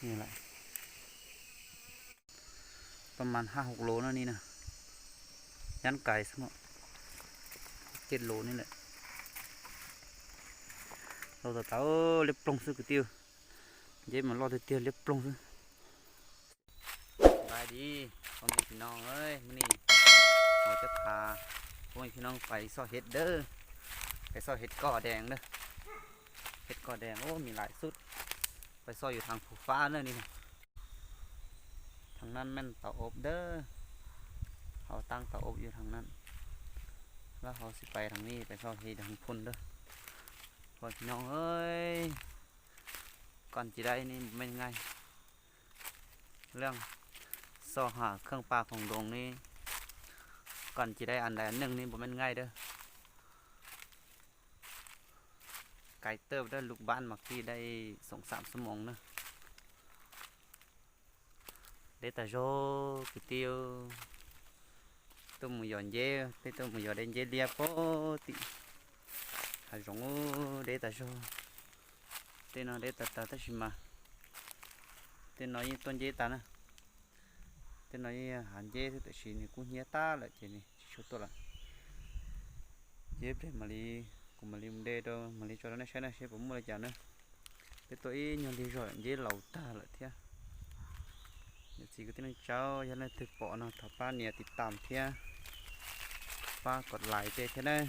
ນີ້ແຫຼະ ປະມານຫ້າຫົກໂລເນາະນີ້ນະ ຢ້ານໄກຊະເນາະ ເຈັດໂລນີ້ແຫຼະ ໂລຕາຕາ ເອີ ລຽບປ່ອງຊື່ກະຕິວ ເຢັບມາລໍເຕີໆ ລຽບປ່ອງຊື່. ສະບາຍດີພໍ່ແມ່ພີ່ນ້ອງເອີຍ ມື້ນີ້ເຮົາຈະພາພໍ່ແມ່ພີ່ນ້ອງໄປຊອກເຫັດເດີ ໄປຊອກເຫັດກໍແດງເດີ ເຫັດກໍແດງ ໂອ້ ມີຫຼາຍສຸດ ໄປຊອກຢູ່ທາງພູຟ້າເດີນີ້ນະ ທາງນັ້ນແມ່ນເຕົາອົບເດີ ເຮົາຕັ້ງເຕົາອົບຢູ່ທາງນັ້ນ ແລ້ວເຮົາຊິໄປທາງນີ້ ໄປຊອກເຫັດທາງພຸ້ນເດີ ພໍ່ແມ່ພີ່ນ້ອງເອີຍ ກ່ອນຊິໄດ້ນີ້ບໍ່ແມ່ນງ່າຍ ເລື່ອງຊອກຫາເຄື່ອງປ່າຂອງດົງນີ້ ກ່ອນຊິໄດ້ອັນໃດອັນໜຶ່ງນີ້ບໍ່ແມ່ນງ່າຍເດີ ໄກເຕີບເດີ ລຸກບ້ານມາກີ້ໄດ້ສອງສາມຊົ່ວໂມງເດີ. ເດຕາໂຈ ກະຕິວ ໂຕໝູຢໍນເຢ ເຕໂຕໝູຢໍນເດນເຢເລຍໂປຕິ ຫາຈົງໂອ ເດຕາໂຈ ເຕນອນເດຕາຕາຕາຊິມາ ເຕນອນອີໂຕນເຢຕານະ ເຕນອນອີຫານເຢ ເຕຊິນີກູເຮຍຕາລະເຈນີຊິໂຊໂຕລະ ເຢເປມາລີ Cumali munde do mali cho nó sẽ nó sẽ cũng mua là chả nữa. Cái tôi ý nhau đi rồi dễ lầu ta lợ thiệt. Nếu chỉ có tiếng nói cháu cho nên tôi bỏ nó thả pa nia ຕິດຕາມ thiệt. Pa กด like ເຕ thiệt đấy.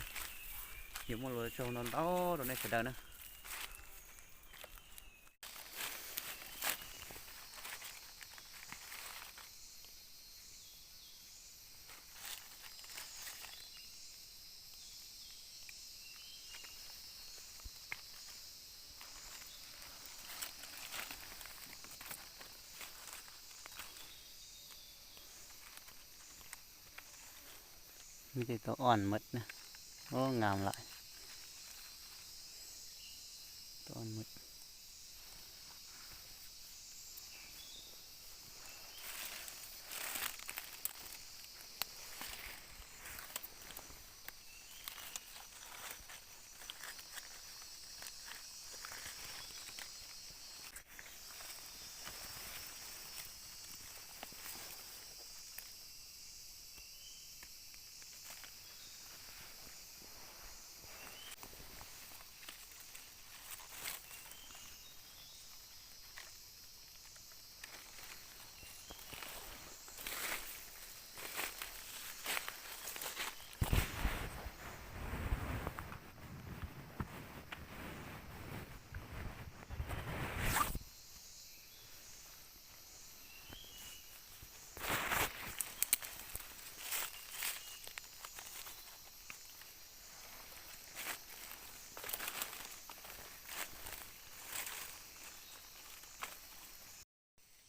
Nhiều mua lúa trâu non đó rồi này phải đợi nữa. ມີແຕ່ຕົວອ່ອນໝົດນະ ໂອ້ ງາມຫຼາຍ ຕົວອ່ອນໝົດ.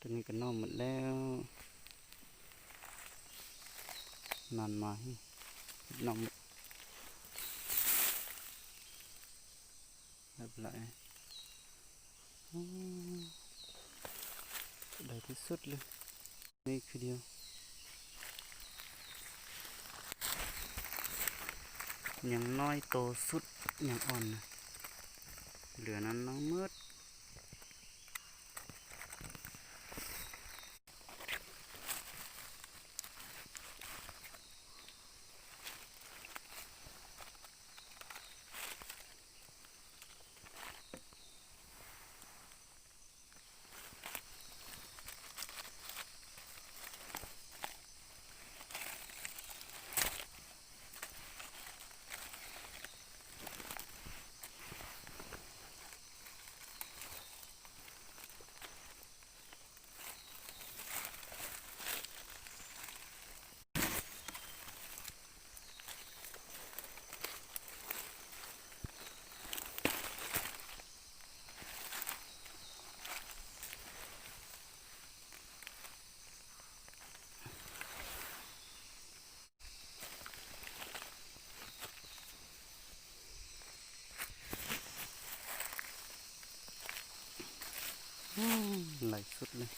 ຕົວນີ້ກໍເນົ່າໝົດແລ້ວ ນານມາເນາະ ເນົ່າໝົດ ແບບຫຼາຍ ໂອ້ ໄດ້ທີ່ສຸດເລີຍ ນີ້ຄືດຽວ ຍັງນ້ອຍໂຕສຸດ ຍັງອ່ອນນະ ເຫຼືອນັ້ນເນົ່າໝົດ. ຫຼາຍສຸດເລີຍ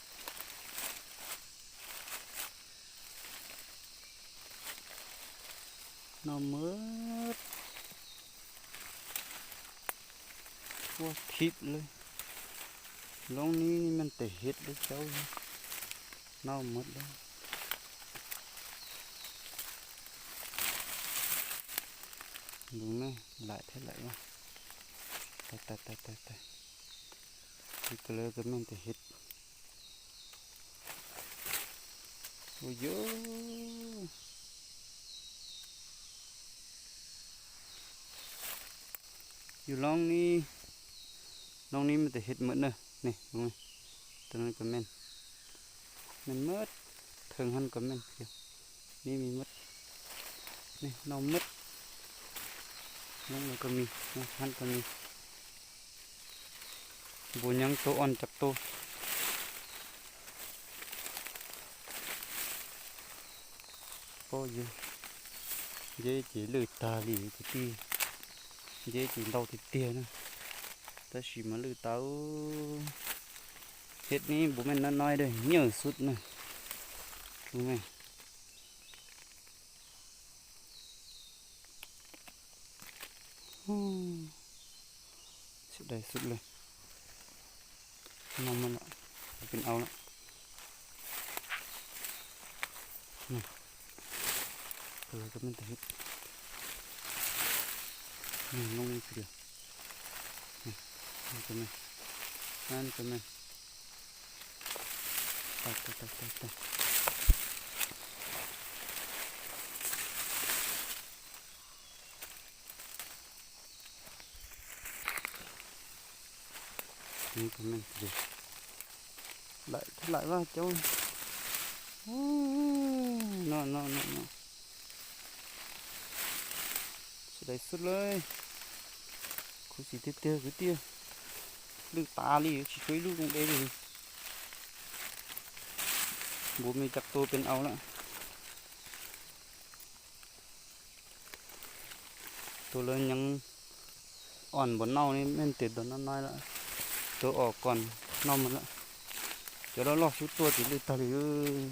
ເນົ່າໝົດ ທົ່ວທິບເລີຍ. ລ່ອງນີ້ນີ້ແມ່ນແຕ່ເຫັດເດ້ເຈົ້າ ເນົ່າໝົດແລ້ວ. ເບິ່ງແມ້ ຫຼາຍແທ້ຫຼາຍວ່າ ຕາຍໆໆໆໆ ນີ້ກໍເລີຍກໍແມ່ນແຕ່ເຫັດ. ໂອ້ໂຫ ຢູ່ລ່ອງນີ້ ລ່ອງນີ້ມີແຕ່ເຫັດໝົດເນີ ນີ້ ຕົວນັ້ນກໍແມ່ນ ແມ່ນໝົດ ເທິງຫັ້ນກໍແມ່ນ ນີ້ມີໝົດ ນີ້ເນົ່າໝົດ. ລົງແລ້ວກໍມີ ຫັ້ນກໍມີ ບໍ່ຍັງໂຕອ່ອນຈັກໂຕ. ໂອ້ຍ ເຢຈີລືຕາລີກະຕີ ເຢຈີເລົ່າຕິເຕຍນະ ແຕ່ຊິມາລືຕາ. ໂອ້ ເຫັດນີ້ບໍ່ແມ່ນນ້ອຍໆເດີ້ ໃຫຍ່ສຸດນະ ຮູ້ໄໝ? ໂອ້ ເສຍດາຍສຸດເລີຍ ມອງມັນລະ ເປັນເອົາລະ ນີ້ ເອີ ກໍແມ່ນແຕ່ເຫັດ ນີ້ ລົງນີ້ຄືດຽວ ນີ້ ນີ້ກໍແມ່ນ ນັ້ນກໍແມ່ນ. ຕາຍ ຕາຍ ຕາຍ ຕາຍ ຕາຍ ນີ້ກໍແມ່ນເດ້ ຫຼາຍ ຫຼາຍວ່າເຈົ້າ ໂອ້ ເນາະ ເນາະ ເນາະ ເນາະ. ເສຍດາຍສຸດເລີຍ ຄູຊິເຕີໆ ກູເຕີ ລືຕາລີຊິຊ່ວຍລູກເອງເດ້ ບໍ່ມີຈັກໂຕເປັນເອົາລະ ໂຕເລີຍຍັງອ່ອນບໍ່ເນົ່ານີ້ແມ່ນແຕ່ໂຕນ້ອຍໆລະ ໂຕອອກກ່ອນເນົ່າໝົດລະ ຈະລອດໆສຸດຕົວຕິລືຕາລີເອີຍ.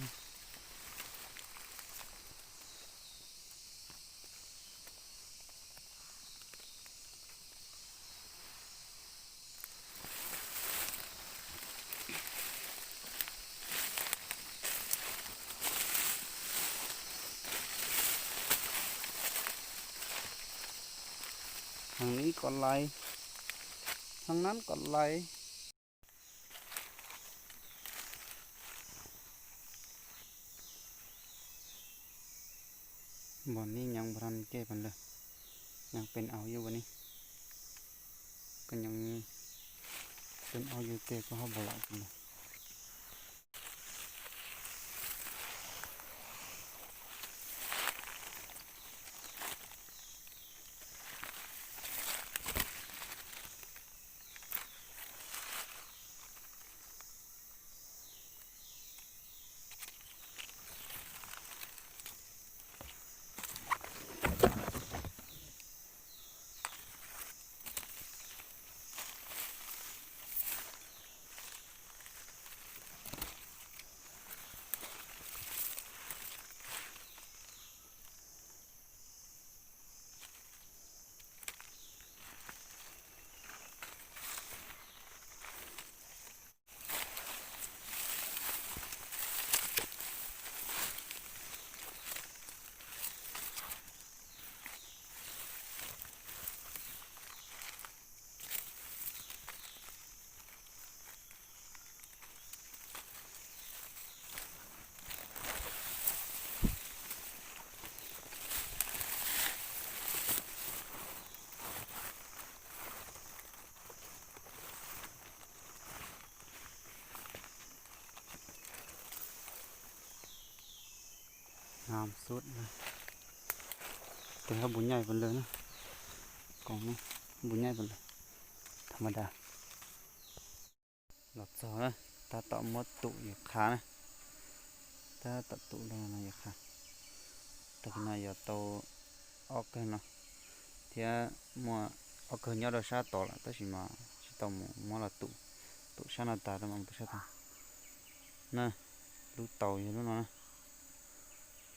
ທາງນີ້ກໍໄຫຼ ທາງນັ້ນກໍໄຫຼ. ບ່ອນນີ້ຍັງບໍ່ທັນແກ້ປານໃດ ຍັງເປັນເອົາຢູ່ບ່ອນນີ້ ກໍຍັງເປັນເອົາຢູ່ ແຕ່ກໍເຮົາບໍ່ຫຼາຍປານໃດ. ງາມສຸດນະ ແຕ່ວ່າບໍ່ໃຫຍ່ປານໃດນະ ກອງນີ້ບໍ່ໃຫຍ່ປານໃດ ທຳມະດາ. ລອດຊອນະ ຕາຕອມມົດຕຸຢູ່ຂານະ ຕາຕະຕຸລະນະຢູ່ຂາ ຕະກິນນະຢາໂຕອອກເກີນເນາະ ເທຍມົວອອກເກີນຍອດດອກຊາໂຕລະ ຕະຊິມາຊິໂຕມົວ ມົວລະຕຸ ຕຸຊານະຕາ ຕະມັງຕຸຊາຕາ ນະ ລູກເຕົາຢູ່ລູກເນາະ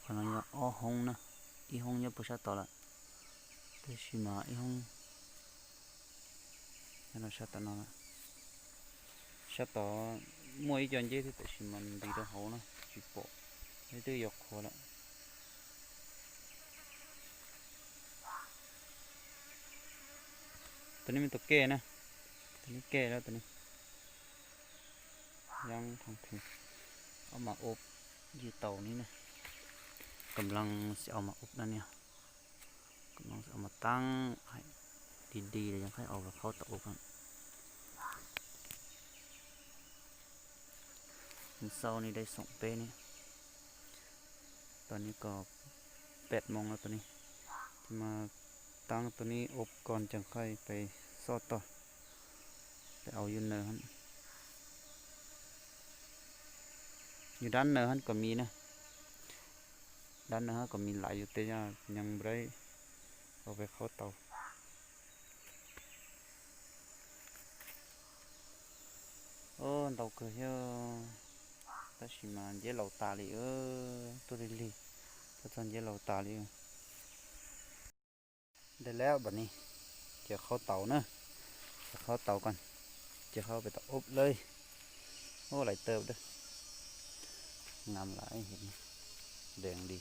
ຂະໜາດຍາອໍຫົງນະ ອີຫົງຍາປຸຊາໂຕລະ ເດຊິມາອີຫົງ ແລ້ວເນາະ ຊາຕະນອນລະ Cha to mua i jon je te si man di do hau na, si po. Ni te yok kho la. Toni man to ke na. Toni ke la toni. Yang thang thing. Au ma op yu tau ni na. Kamlang si au ma op na ni. ກຳລັງຊິເອົາມາຕັ້ງໃຫ້ດີໆ ແລ້ວຈັ່ງຄ່ອຍເອົາເຂົ້າເຕົາອົບຫັ້ນ. ມື້ເຊົ້ານີ້ໄດ້ສອງເປ້ນີ້ ຕອນນີ້ກໍແປດໂມງແລ້ວ. ຕອນນີ້ຈະມາຕັ້ງໂຕນີ້ອົບກ່ອນ ຈັ່ງຄ່ອຍໄປຊອດຕໍ່ ໄປເອົາຢູ່ເນີຫັ້ນ. ຢູ່ດ້ານເນີຫັ້ນກໍມີນະ. ດ້ານໜ້າກໍມີຫຼາຍຢູ່ ແຕ່ວ່າຍັງບໍ່ໄດ້ເອົາໄປເຂົ້າເຕົາ. ໂອ້ ເຕົາເກີດເອີ ຕາຊິມາເຢເຫຼົ່າຕາລີເອີ ໂຕລີລີ ຕາຈອນເຢເຫຼົ່າຕາລີເອີ. ໄດ້ແລ້ວບັດນີ້ ຈະເຂົ້າເຕົາເນາະ ຈະເຂົ້າເຕົາກ່ອນ ຈະເຂົ້າໄປເຕົາອົບເລີຍ. ໂອ້ ຫຼາຍເຕີບເດີ້ ງາມຫຼາຍ ເຫັນແດງດີ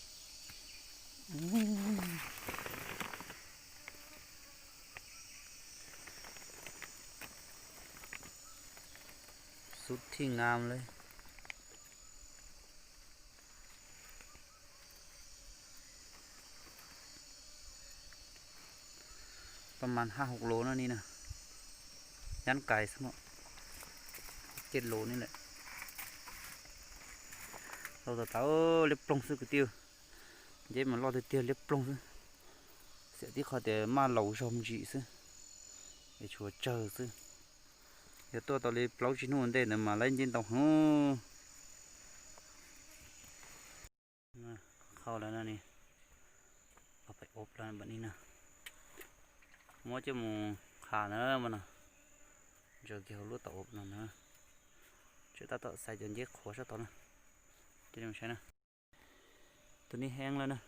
ສຸດທີ່ງາມເລີຍ. ປະມານຫ້າຫົກໂລເນາະນີ້ນະ ຢ້ານໄກຊະເນາະ ເຈັດໂລນີ້ແຫຼະ. ເຮົາຕາຕາ ເອີ ລຽບປົ່ງຊື່ກະຕິວ ເຈັບມາລໍດເຕີ ລຽບປົ່ງຊື່ ເສຍທີ່ເຂົາແຕ່ມາເຫຼົ່າຊອມຈີ່ຊື່ ໄປຊົວເຈີຊື່. ເຮັດຕົວຕອນນີ້ເປົ່າຊິໜູນເດ້ນະ ມາໄລ່ຍິນເຕົາຫື ເຂົ້າແລ້ວນະນີ້ ເອົາໄປອົບແລ້ວນະບັດນີ້ນະ. ໝໍຈະໝູຂາເນີມັນນະ ເຈີເກວລຸດຕາອົບນັ້ນນະ ເຈຕາຕອໃສ່ຈົນເຢໂຄຊະຕອນນະ ຈະໄດ້ມາໃຊ້ນະ. ໂຕນີ້ແຫ້ງແລ້ວນະ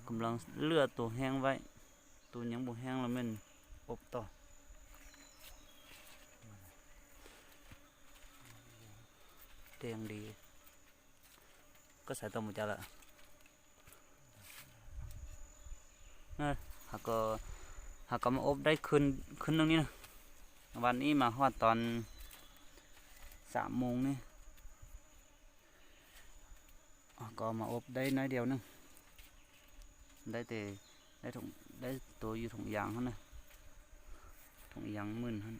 ກຳລັງເຫຼືອໂຕແຫ້ງໄວ້ ໂຕຍັງບໍ່ແຫ້ງລະແມ່ນອົບຕໍ່. ແດງດີ ກໍໃສ່ຕໍ່ໝູຈັກລະ ເອີ ຫາກໍ ຫາກໍມາອົບໄດ້ຄືນ ຄືນໜຶ່ງນີ້ນະ. ວັນນີ້ມາຮອດຕອນສາມໂມງນີ້ ກໍເອົາມາອົບໄດ້ໜ້ອຍດຽວໜຶ່ງ ໄດ້ແຕ່ ໄດ້ຖົງ ໄດ້ໂຕຢູ່ຖົງຢາງຫັ້ນນະ ຖົງຢາງໝື່ນຫັ້ນ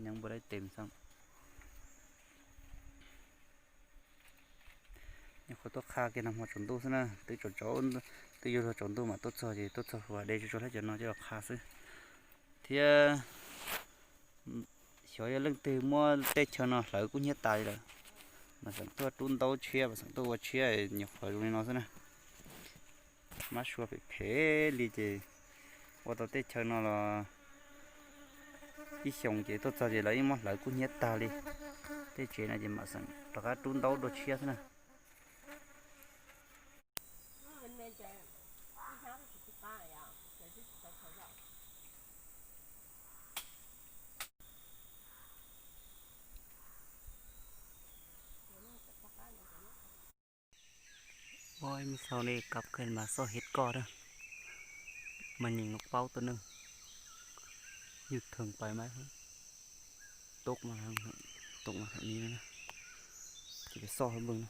ຍັງບໍ່ໄດ້ເຕັມຊ້ຳ. ຍັງຂໍຕົວຄາແກນຳຫົວຈົນຕູ້ຊະນະ ຕຶກຈົນໂຈນ ຕຶກຢູ່ຫົວຈົນຕູ້ມາຕົດຊອຍ ຕົດຊອຍຫົວເດຈົນໃຫ້ຈະນອນຈະຄາຊື້ ເທຍ ຊອຍເລື່ອງຕື່ມໍເຕເຊີນອນ ເຫຼີກູເຮຍຕາຍລະ ມາສັງຕົວຕຸ້ນເຕົ້າເຊຍ ມາສັງຕົວເຊຍ ຍອກເຫຼີລູກນ້ອງຊະນະ ມາຊົວເພເພລີເຈ ໂອຕອເຕເຊີນອນລະ ອີ່ຊົງເຈ ຕົວຈອເຈລະ ອີ່ມອດເຫຼີກູເຮຍຕາລີ ເຕເຈນະເຈ ມາສັງຕະກາຕຸ້ນເຕົ້າໂດເຊຍຊະນະ. ໂອ້ຍ ມື້ເຊົ້ານີ້ກັບຄືນມາຊອກເຫັດກ່ອເດີ້ ມາຍິງນົກເປົ້າໂຕໜຶ່ງ ຢູ່ເທິງປາຍໄມ້ພຸ້ນ ຕົກມາທາງ ຕົກມາທາງນີ້ນະ ຊິໄປຊອກໃຫ້ເບິ່ງນະ.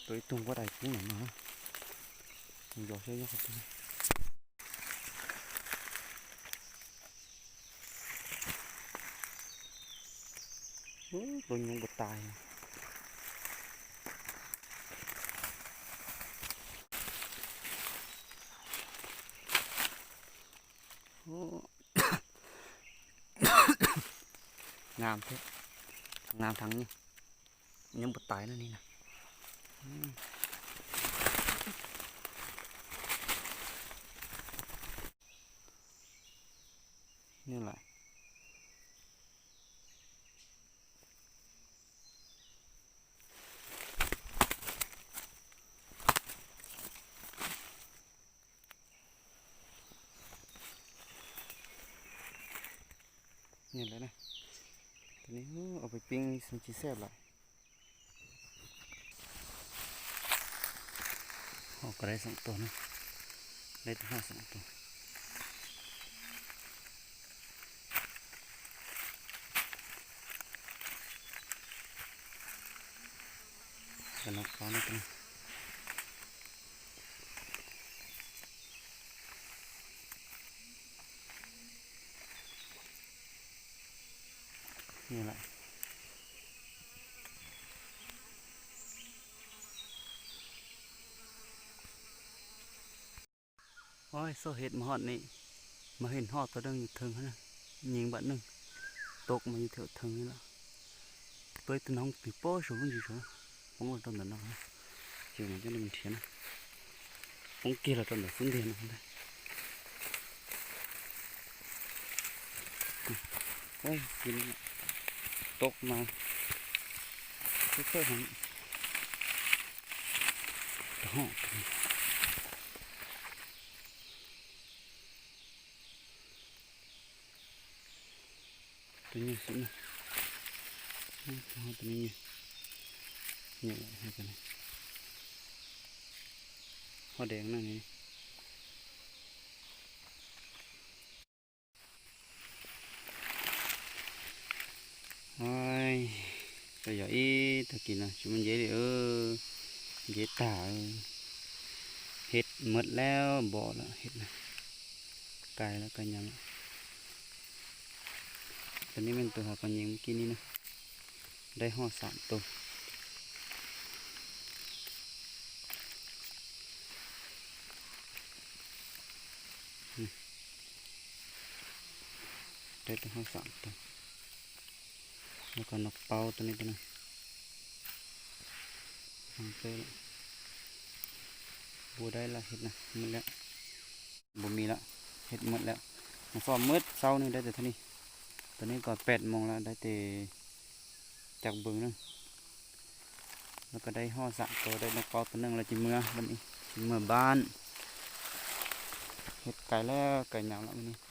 ໂຕອີ່ຕຸ່ງບໍ່ໄດ້ ຕຸ່ງຫຍັງມາ ມັນຢອກເຊຍຢອກເຊຍ. ໂອ້ ໂຕນີ້ຍັງບໍ່ຕາຍ ໂອ້ ງາມແທ້ ງາມທັງນີ້. ຍັງບໍ່ຕາຍນະນີ້ນະ ອືມ ນີ້ແຫຼະ ນີ້ແຫຼະນະ ນີ້ ໂອ້ ເອົາໄປປີ້ງນີ້ມັນຊິແຊບຫຼາຍ. ເຮົາກໍໄດ້ສອງຕົວນະ ໄດ້ແຕ່ເຮົາສອງຕົວ. ກັນນອກຟ້ານີ້ຕົວນີ້ ນີ້ແຫຼະ. ໂອ້ຍ ໂຊເຫັດມາຮອດນີ້ ມາເຫັນຮອດຕົວໜຶ່ງຢູ່ເທິງຫັ້ນນະ ຍິງບາດໜຶ່ງ ຕົກມາຢູ່ແຖວເທິງນີ້ລະ. ໂຕຍຕົວນ້ອງຕີໂປ້ສູງຢູ່ສູງ ປົງລະຕອນນັ້ນນະ ຢູ່ມັນຈະໄດ້ມັນເທຍນະ ປົງກີລະຕອນນັ້ນສຸນເດນະ. ໂອ້ຍ ກິນ ຕົກມາ ເຄີຍໆຫັ້ນ ຕົວນີ້ຊິນະ ໂອ້ ຕົວນີ້ໃຫຍ່ ໃຫຍ່ໃຫ້ກັນ ຮອດແດງນັ້ນນີ້. ໂອ້ຍ ຕາຢອກອີ ຕາກິນນະ ຊິມັນເຢັນເອີ ເຢັນຕາເອີ. ເຫັດໝົດແລ້ວ ບໍ່ລະເຫັດນະ ໄກລະ ໄກຍາມລະ. ຕົວນີ້ແມ່ນຕົວເຮົາກຳລັງຍິງມື້ກີ້ນີ້ນະ ໄດ້ຮອດສາມໂຕ. ໄດ້ແຕ່ເຮົາສາມໂຕ ແລ້ວກໍນົກເປົ້າຕົວນີ້ຕົວໜຶ່ງ ສອງໂຕລະ. ບໍ່ໄດ້ລະເຫັດນະ ໝົດແລ້ວ ບໍ່ມີລະ ເຫັດໝົດແລ້ວ. ມາຊອກໝົດເຊົ້ານີ້ໄດ້ແຕ່ເທົ່ານີ້. ຕອນນີ້ກໍແປດໂມງແລ້ວ ໄດ້ແຕ່ຈັກເບິ່ງໜຶ່ງ ແລ້ວກໍໄດ້ຮອດສາມໂຕ ໄດ້ນົກເປົ້າຕົວໜຶ່ງ ແລ້ວຊິເມືອບັດນີ້ ຊິເມືອບ້ານ. ເຫັດໄກແລ້ວ ໄກຍາມລະມື້ນີ້.